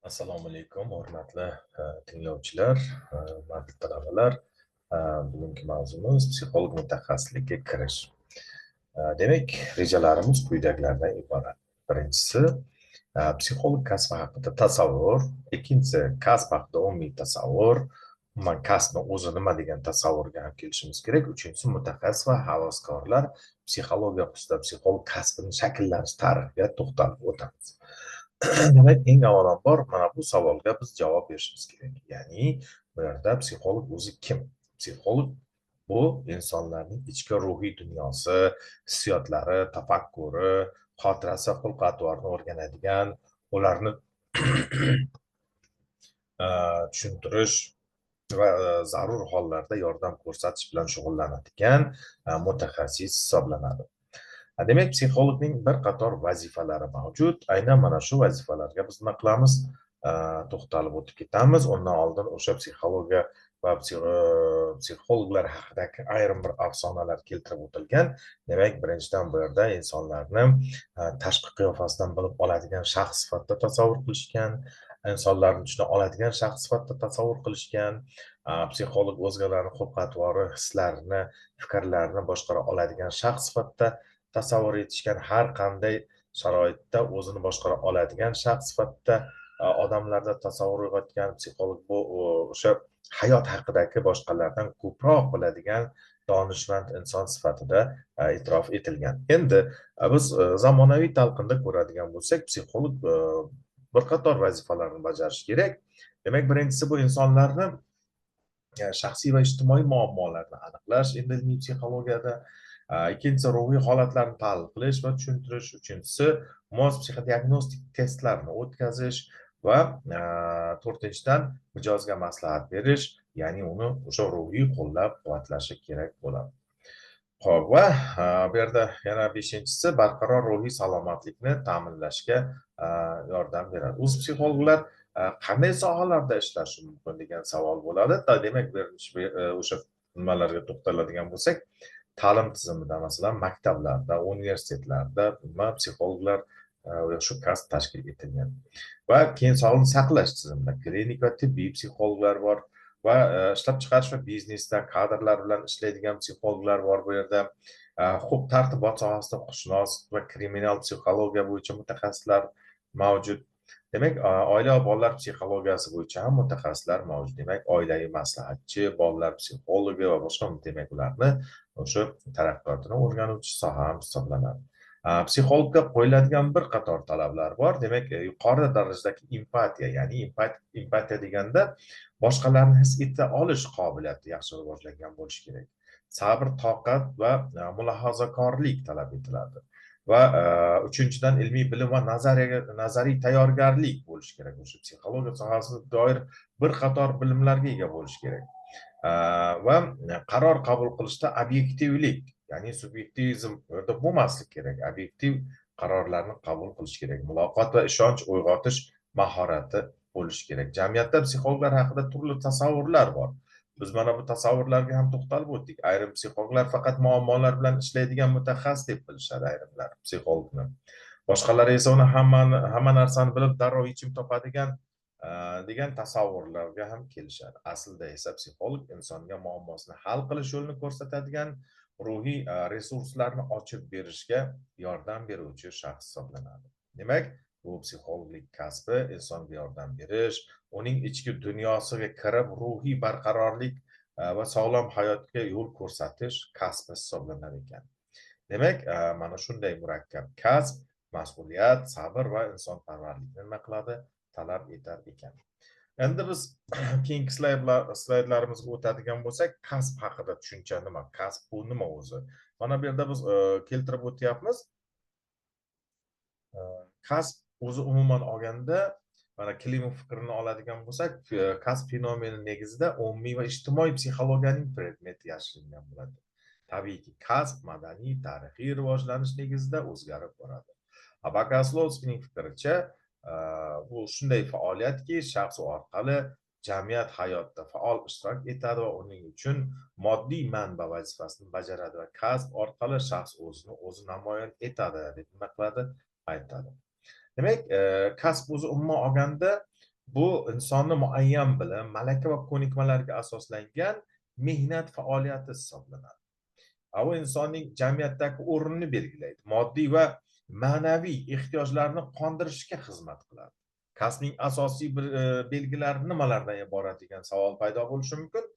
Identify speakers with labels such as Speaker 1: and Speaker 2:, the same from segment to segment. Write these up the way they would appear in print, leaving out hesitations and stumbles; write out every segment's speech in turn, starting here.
Speaker 1: Assalomu alaykum, hurmatli tinglovchilar, hurmatli talabalar. Bugungi mavzumiz psixolog mutaxassisligiga kirish. Demak, rejalarimiz quyidagilardan iborat. Birinchisi, psixolog kasbi haqida tasavvur. Ikkinchisi, kasb haqida umumiy tasavvur. Umuman kasbni o'zi nima degan tasavvurga ham kelishimiz kerak. Uchinchisi, mutaxassis va havaskorlar psixologiya xususida psixolog kasbini shakllanish tarixiga to'xtalib o'tamiz. Demak, eng avvalambor mana bu savolga biz javob berishimiz kerak. Ya'ni bu yerda psixolog o'zi kim? Psixolog bu insonlarning ichki ruhiy dunyosi, hissiyotlari, tafakkuri, xotirasi, xulq-atvorini o'rganadigan, ularni tushuntirish va zarur hollarda yordam ko'rsatish bilan shug'ullanadigan mutaxassis hisoblanadi. Demak, psixologning bir qator vazifalari mavjud. Aynan mana shu vazifalarga biz nima qilamiz? To'xtalib o'tib ketamiz. Undan oldin o'sha psixologiya va psixologlar haqidagi ayrim bir afsonalar keltirib o'tilgan. Demak, birinchidan bu yerda insonlarni tashqi qiyofasidan bilib oladigan shaxs sifatida tasavvur qilishgan, insonlarni tushuna oladigan shaxs sifatida tasavvur qilishgan, psixolog o'zgalarni xulq-atvori, hislarini, fikrlarini boshqara oladigan shaxs sifatida tasavvur etishgan, har qanday sharoitda o'zini boshqara oladigan shaxs sifatida odamlarda tasavvur uyg'otgan. Psixolog bu o'sha hayot haqidagi boshqalardan ko'proq biladigan donishmand inson sifatida e'tirof etilgan. Endi biz zamonaviy talqinda ko'radigan bo'lsak, psixolog bir qator vazifalarni bajarishi kerak. Demak, birinchisi bu insonlarni shaxsiy va ijtimoiy muammolarni aniqlash endi ilmiy psixologiyada. Ikkinchisi, ruhiy holatlarni tahlil qilish va tushuntirish. Uchinchisi, mos psixodiagnostik testlarni o'tkazish va to'rtinchidan, mijozga maslahat berish, ya'ni uni o'sha ruhiy qo'llab-quvvatlashi kerak bo'ladi. Xo'p, va bu yerda yana beshinchisi, barqaror ruhiy salomatlikni ta'minlashga yordam beradi. O'zi psixologlar qanday sohalarda ishlashi mumkin degan savol bo'ladi. Demak, o'sha nimalarga to'xtaladigan bo'lsak, ta'lim tizimida, masalan, maktablarda, universitetlarda nima psixologlar shu kasb tashkil etilgan. Va keyin sog'liqni saqlash tizimida klinik va tibbiy psixologlar bor va ishlab chiqarish va biznesda kadrlar bilan ishlaydigan psixologlar bor bu yerda. Huquq tartibot sohasida huquqshunos va kriminal psixologiya bo'yicha mutaxassislar mavjud. Demak, oila va bolalar psixologiyasi bo'yicha ham mutaxassislar mavjud. Demak, oilaviy maslahatchi, bolalar psixologi va boshqa, demak, ularni o'sha taraqqiyotini o'rganuvchi soha ham hisoblanadi. Psixologga qo'yiladigan bir qator talablar bor. Demak, yuqori darajadagi empatiya, ya'ni empatiya deganda boshqalarni his eta olish qobiliyati yaxshi rivojlangan bo'lishi kerak. Sabr, toqat va mulohazakorlik talab etiladi. Va uchinchidan, ilmiy bilim va nazariy tayyorgarlik bo'lishi kerak. O'sha psixologiya sohasiga doir bir qator bilimlarga ega bo'lishi kerak. Va qaror qabul qilishda obyektivlik, ya'ni subyektivizm yerda bo'lmaslik kerak. Obyektiv qarorlarni qabul qilish kerak. Muloqot va ishonch uyg'otish mahorati bo'lishi kerak. Jamiyatda psixologlar haqida turli tasavvurlar bor. Biz mana bu tasavvurlarga ham to'xtalib o'tdik. Ayrim psixologlar faqat muammolar bilan ishlaydigan mutaxassis deb bilishadi ayrimlar psixologni. Boshqalar esa uni hamma narsani bilib darrov yechim topadigan degan tasavvurlarga ham kelishadi. Aslida esa psixolog insonga muammosini hal qilish yo'lini ko'rsatadigan, ruhiy resurslarni ochib berishga yordam beruvchi shaxs hisoblanadi. Demak, bu psixologlik kasbi insonga yordam berish, uning ichki dunyosiga kirib ruhiy barqarorlik va sog'lom hayotga yo'l ko'rsatish kasbi hisoblanar ekan. Demak, mana shunday murakkab kasb mas'uliyat, sabr va insonparvarlikni nima qiladi? Talab etar ekan. Endi biz keyingi slaydlarimizga o'tadigan bo'lsak, kasb haqida tushuncha nima? Kasb bu nima o'zi? Mana bu yerda biz keltirib o'tyapmiz. Kasb o'zi umuman olganda, mana Klimov fikrini oladigan bo'lsak, kasb fenomeni negizida umumiy va ijtimoiy psixologiyaning predmeti yashiringan bo'ladi. Tabiiyki, kasb madaniy, tarixiy rivojlanish negizida o'zgarib boradi. Bogoslovskiyning fikricha, bu shunday faoliyatki, shaxs orqali jamiyat hayotida faol ishtirok etadi va uning uchun moddiy manba vazifasini bajaradi va kasb orqali shaxs o'zini o'zi namoyon etadi deb nima qiladi? Aytadi. Demak, kasb o'zi umuman olganda Bu insonni muayyan bilim, malaka va ko'nikmalarga asoslangan mehnat faoliyati hisoblanadi. U insonning jamiyatdagi o'rnini belgilaydi, moddiy va ma'naviy ehtiyojlarni qondirishga xizmat qiladi. Kasbning asosiy bir belgilari nimalardan iborat degan savol paydo bo'lishi mumkin.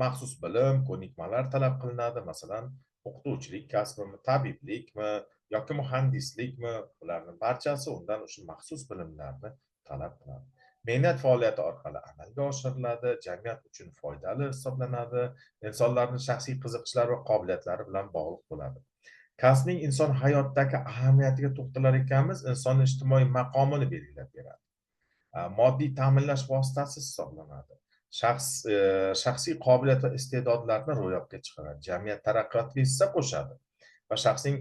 Speaker 1: Maxsus bilim, ko'nikmalar talab qilinadi. Masalan, o'qituvchilik kasbimi, tabiblikmi yoki muhandislikmi, bularning barchasi undan o'sha maxsus bilimlarni talab qiladi. Mehnat faoliyati orqali amalga oshiriladi, jamiyat uchun foydali hisoblanadi, insonlarning shaxsiy qiziqishlari va qobiliyatlari bilan bog'liq bo'ladi. Kasbning inson hayotidagi ahamiyatiga to'xtalar ekanmiz, insonning ijtimoiy maqomini belgilab beradi. Moddiy ta'minlash vositasi hisoblanadi. Shaxsiy qobiliyat va iste'dodlarni ro'yobga chiqaradi, jamiyat taraqqiyotiga hissa qo'shadi va shaxsning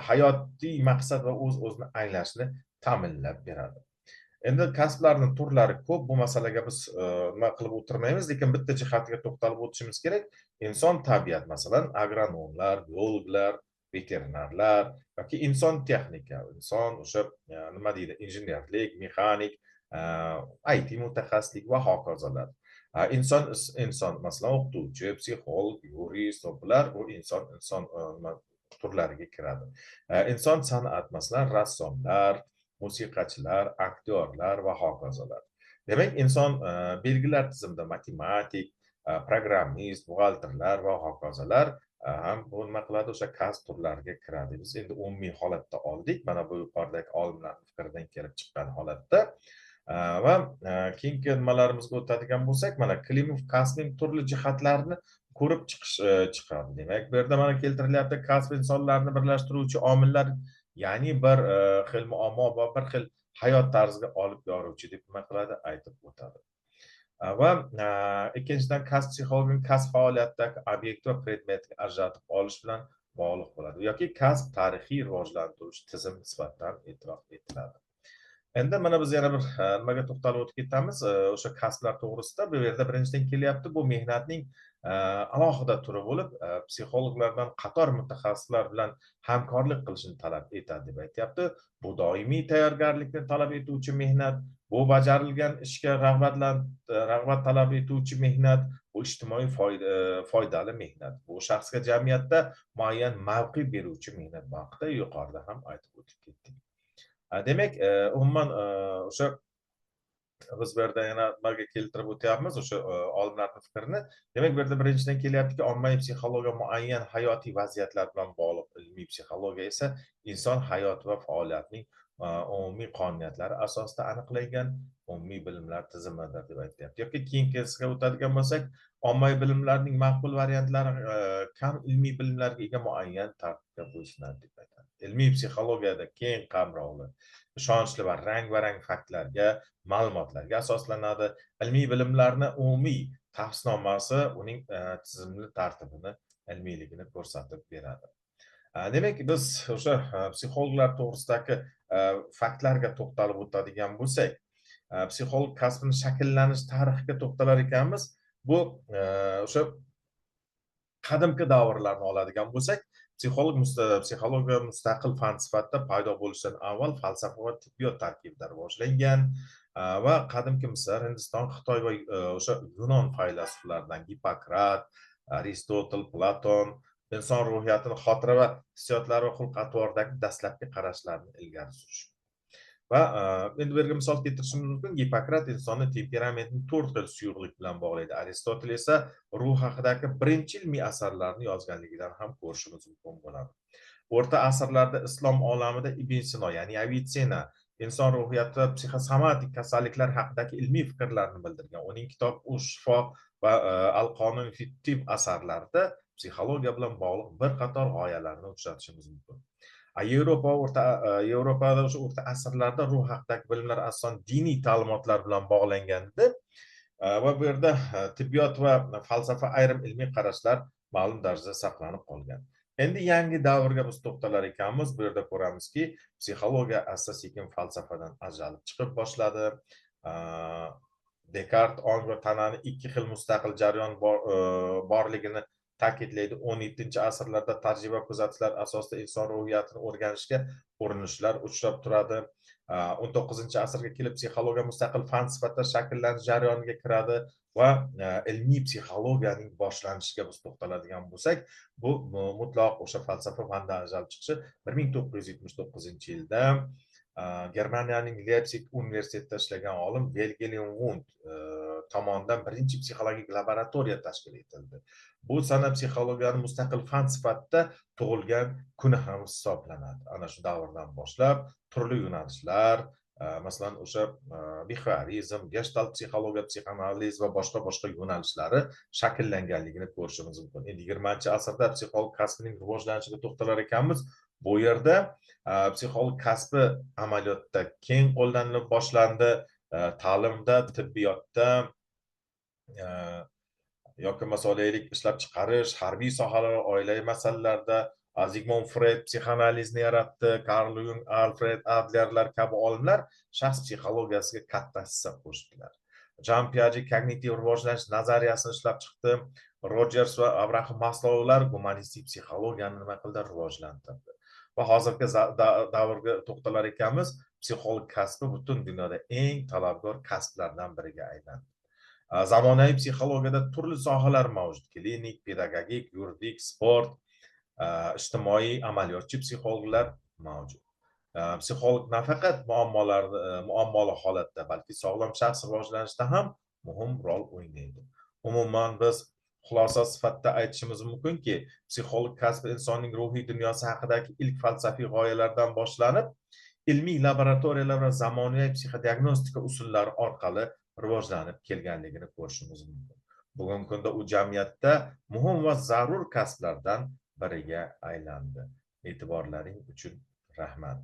Speaker 1: hayotiy maqsad va o'z-o'zini anglashini ta'minlab beradi. Endi kasblarning turlari ko'p, bu masalaga biz nima qilib o'tirmaymiz, lekin bitta jihatiga to'xtalib o'tishimiz kerak. Inson tabiat, masalan, agronomlar, biologlar, veterinarlar yoki inson texnika, inson o'sha nima deydi, injenerlik, mexanik, IT mutaxassislik va hokazolar. Inson, masalan, o'qituvchi, psixolog, yurist, bular bu inson turlariga kiradi. Inson san'at, masalan, rassomlar, musiqachilar, aktyorlar va hokazolar. Demak, inson belgilar tizimida matematik, programmist, buxgalterlar va hokazolar ham bu nima qiladi, o'sha kasb turlariga kiradi. Biz endi umumiy holatda oldik, mana bu yuqoridagi olimlarning fikridan kelib chiqqan holatda. Va keyingi nimalarimizga o'tadigan bo'lsak, mana Klimov kasbning turli jihatlarini ko'rib chiqadi. Demak, bu yerda mana keltirilyapti kasb insonlarni birlashtiruvchi omillar, ya'ni bir xil muammo va bir xil hayot tarziga olib boruvchi deb nima qiladi, aytib o'tadi. Va ikkinchidan, kasb psixologining kasb faoliyatidagi obyekt va predmetga ajratib olish bilan bog'liq bo'ladi yoki kasb tarixiy rivojlantirish tizim sifatida e'tirof etiladi. Endi mana biz yana bir nimaga to'xtalib o'tib ketamiz, o'sha kasblar to'g'risida. Bu yerda birinchidan kelyapti, bu mehnatning alohida turi bo'lib, psixologlardan qator mutaxassislar bilan hamkorlik qilishni talab etadi deb aytyapti. Bu doimiy tayyorgarlikni talab etuvchi mehnat, bu bajarilgan ishga rag'bat talab etuvchi mehnat, bu ijtimoiy foydali mehnat, bu shaxsga jamiyatda muayyan mavqe beruvchi mehnat haqida yuqorida ham aytib o'tib ketdik. Demak, umuman o'sha biz bu yerda yana nimaga keltirib o'tyapmiz o'sha olimlarning fikrini. Demak, bu yerda birinchidan kelyaptiki, ommaviy psixologiya muayyan hayotiy vaziyatlar bilan bog'liq, ilmiy psixologiya esa inson hayoti va faoliyatining umumiy qonuniyatlari asosida aniqlangan umumiy bilimlar tizimidir deb aytyapti. Yoki keyingisiga o'tadigan bo'lsak, ommaviy bilimlarning maqbul variantlari kam ilmiy bilimlarga ega muayyan tartibga bo'ysunadi deb aytadi. Ilmiy psixologiyada keng qamrovli, ishonchli va rang-barang faktlarga, ma'lumotlarga asoslanadi. Ilmiy bilimlarni umumiy tavsifnomasi uning tizimli tartibini, ilmiyligini ko'rsatib beradi. Demak, biz o'sha psixologlar to'g'risidagi faktlarga to'xtalib o'tadigan bo'lsak, psixolog kasbini shakllanish tarixiga to'xtalar ekanmiz. Bu o'sha qadimgi davrlarni oladigan bo'lsak, psixologiya mustaqil fan sifatida paydo bo'lishidan avval falsafa va tibbiyot tarkibida rivojlangan va qadimgi Misr, Hindiston, Xitoy va o'sha Yunon faylasuflaridan Gippokrat, Aristotel, Platon inson ruhiyatini xotira va hissiyotlari va xulq-atvoridagi dastlabki qarashlarni ilgari surishgan. Va endi bu yerga misol keltirishimiz mumkin. Gippokrat insonni temperamentini 4 xil suyuqlik bilan bog'laydi. Aristotel esa ruh haqidagi birinchi ilmiy asarlarni yozganligidan ham ko'rishimiz mumkin bo'ladi. O'rta asrlarda islom olamida Ibn Sino, ya'ni Avicenna inson ruhiyati psixosomatik kasalliklar haqidagi ilmiy fikrlarni bildirgan. Uning kitob Ush-shifo va Al-Qonun fi tib asarlarida psixologiya bilan bog'liq bir qator g'oyalarni uchratishimiz mumkin. Yevropada o'sha o'rta asrlarda ruh haqidagi bilimlar asosan diniy ta'limotlar bilan bog'langandi va bu yerda tibbiyot va falsafa ayrim ilmiy qarashlar ma'lum darajada saqlanib qolgan. Endi yangi davrga biz to'xtalar ekanmiz, bu yerda ko'ramizki, psixologiya asta-sekin falsafadan ajralib chiqib boshladi. Dekart ong va tanani ikki xil mustaqil jarayon borligini ta'kidlaydi. 17-asrlarda tajriba kuzatishlar asosida inson ruhiyatini o'rganishga urinishlar uchrab turadi. 19-asrga kelib psixologiya mustaqil fan sifatida shakllanish jarayoniga kiradi va ilmiy psixologiyaning boshlanishiga biz to'xtaladigan bo'lsak, bu mutlaq o'sha falsafa fanidan ajralib chiqishi 1979-yilda Germaniyaning Leypsig universitetida ishlagan olim Vilgelm Wundt tomonidan birinchi psixologik laboratoriya tashkil etildi. Bu sana psixologiyani mustaqil fan sifatida tug'ilgan kuni ham hisoblanadi. Ana shu davrdan boshlab turli yo'nalishlar, masalan, o'sha bexaviorizm, geshtalt psixologiya, psixoanaliz va boshqa yo'nalishlari shakllanganligini ko'rishimiz mumkin. Endi 20-asrda psixolog kasbining rivojlanishiga to'xtalar ekanmiz. Bu yerda psixolog kasbi amaliyotda keng qo'llanilib boshlandi. Ta'limda, tibbiyotda yoki masalan ishlab chiqarish, harbiy sohalar, oilaviy masalalarda Zigmund Freyd psixoanalizni yaratdi, Karl Jung, Alfred Adlerlar kabi olimlar shaxs psixologiyasiga katta hissa qo'shdilar. Jan Piaget kognitiv rivojlanish nazariyasini ishlab chiqdi. Rojers va Abraham Maslovlar gumanistik psixologiyani nima qildi? Rivojlantirdi. Va hozirgi davrga to'xtalar ekanmiz, psixolog kasbi butun dunyoda eng talabgor kasblardan biriga aylandi. Zamonaviy psixologiyada turli sohalar mavjud: klinik, pedagogik, yuridik, sport, ijtimoiy, amaliyotchi psixologlar mavjud. Psixolog nafaqat muammoli holatda, balki sog'lom shaxs rivojlanishida ham muhim rol o'ynaydi. Umuman biz xulosa sifatida aytishimiz mumkinki, psixolog kasbi insonning ruhiy dunyosi haqidagi ilk falsafiy g'oyalardan boshlanib, ilmiy laboratoriyalar va zamonaviy psixodiagnostika usullari orqali rivojlanib kelganligini ko'rishimiz mumkin. Bugungi kunda u jamiyatda muhim va zarur kasblardan biriga aylandi. E'tiborlaring uchun rahmat.